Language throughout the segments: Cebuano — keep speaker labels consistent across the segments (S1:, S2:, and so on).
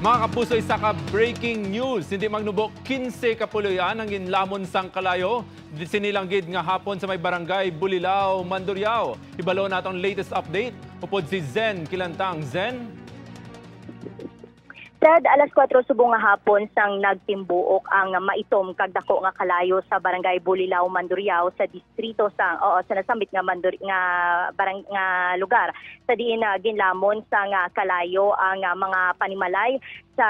S1: Mga kapuso, isa ka breaking news. Hindi magnubok 15 ka puloy-an ang ginlamon sang kalayo. Sinilanggid nga hapon sa may barangay Bulilao, Mandurriao. Ibalo natong latest update. Upod si Zen Kilantang. Zen?
S2: Ted, alas 4 subong nga hapon sang nagtimbuok ang maitom kag dako nga kalayo sa barangay Bulilao, Mandurriao sa distrito sa, oo, sa nasambit nga Mandur nga barang nga lugar. Sa diin na ginlamon sa nga kalayo ang mga panimalay sa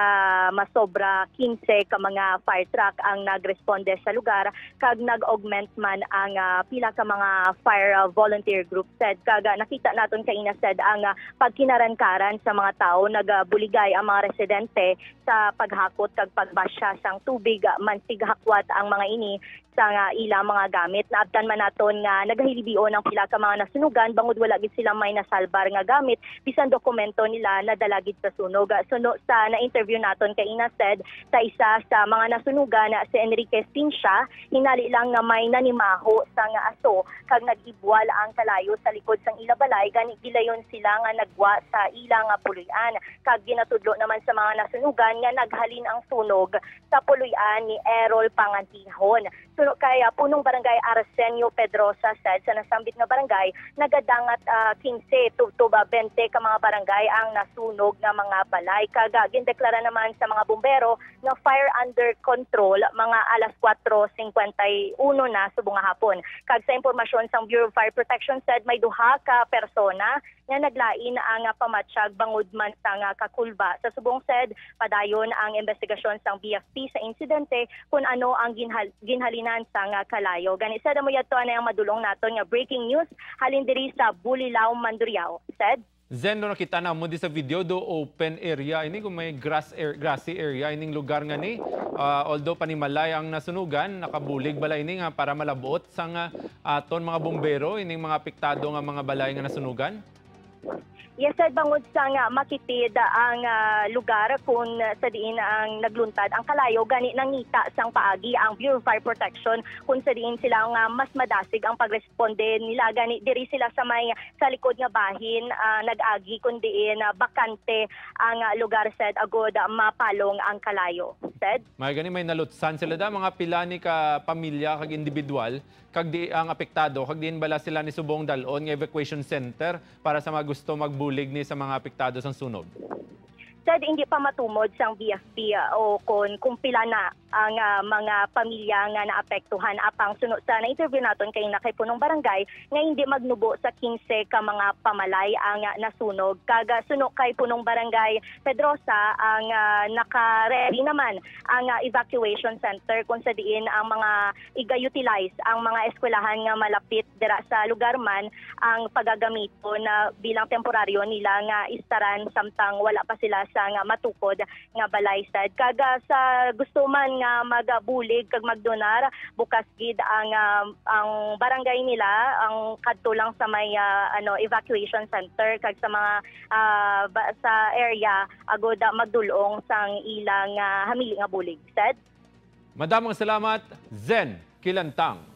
S2: masobra 15 ka mga fire truck ang nagresponde sa lugar kag nag-augment man ang pila ka mga fire volunteer group, said. Kag nakita naton kaina, said, ang pagkinarankaran sa mga tao. Nagbuligay ang mga residente sa paghakot kag pagbasya sang tubig, mansighakwat ang mga ini sa nga ila mga gamit. Naabtan man naton nga nagahilibion ang pila ka mga nasunugan bangod wala gid sila may nasalbar nga gamit, bisan dokumento nila nadala gid sa sunog. Suno sa na-interview naton kaina, said, sa isa sa mga nasunugan, si Enrique Sincia, hinali lang nga may nanimaho sa nga aso kag nag-ibwal ang kalayo sa likod sang ila balay, gani gilayon sila nga nagwa sa ila nga puloy-an. Kag ginatudlo naman sa mga nasunugan nga naghalin ang sunog sa puloy-an ni Errol Pangantihon. Suno kay punong barangay Arsenio Pedrosa, said, sa nasambit nga barangay, nagadangat 15 tubtob 20 ka mga barangay ang nasunog nga mga balay. Kag gindeklara naman sa mga bumbero nga fire under control mga alas 4:51 na subong nga hapon. Kag sa impormasyon sang Bureau of Fire Protection, said, may duha ka persona nga naglain ang pamatsyag bangod man sa nga kakulba. Sa subong, said, padayon ang investigasyon sang BFP sa insidente kung ano ang ginhalinan sa nga kalayo. Gani, said, amo yadto anay ang madulong naton nga breaking news halin diri sa Bulilao, Mandurriao. Said.
S1: Zen, no, nakita na mo di sa video do open area ini kung may grassy area ining lugar nga ni. Although panimalay ang nasunugan, nakabulig bala ini nga para malabot sa nga aton mga bumbero ining mga apektado nga mga balay nga nasunugan?
S2: Yes, sir, bangod sa nga makitid ang lugar kung sa diin ang nagluntad ang kalayo, gani nangita sang paagi ang Bureau of Fire Protection kung sa diin sila nga mas madasig ang pagresponde nila. Gani diri sila sa may sa likod nga bahin nag-agi kun diin bakante ang lugar, said, agod mapalong ang kalayo. Said.
S1: May gani may nalutsan sila da mga pila ni ka pamilya kag individual kag di ang apektado, kag diin bala sila ni subong dalon nga evacuation center para sa mga gusto magbulig ni sa mga apektado sang sunog?
S2: Said, hindi pa matumod sang BFP o kung pila na ang mga pamilya nga naapektuhan, apang suno sa na-interview naton kay na kay punong barangay nga hindi magnubo sa 15 ka mga pamalay ang nasunog. Kag suno kay punong barangay Pedrosa, ang naka-ready naman ang evacuation center kung sa diin ang mga iga-utilize ang mga eskwelahan nga malapit dira sa lugar man ang pagagamito na bilang temporaryo nila nga istaran samtang wala pa sila sa nga matukod nga balay, sad. Kag sa gusto man nga magabulig kag magdonar, bukas gid ang barangay nila, ang kadto lang sa may evacuation center kag sa mga sa area agod magdulong sang ilang hamili nga bulig, sad.
S1: Madamong salamat, Zen Kilantang.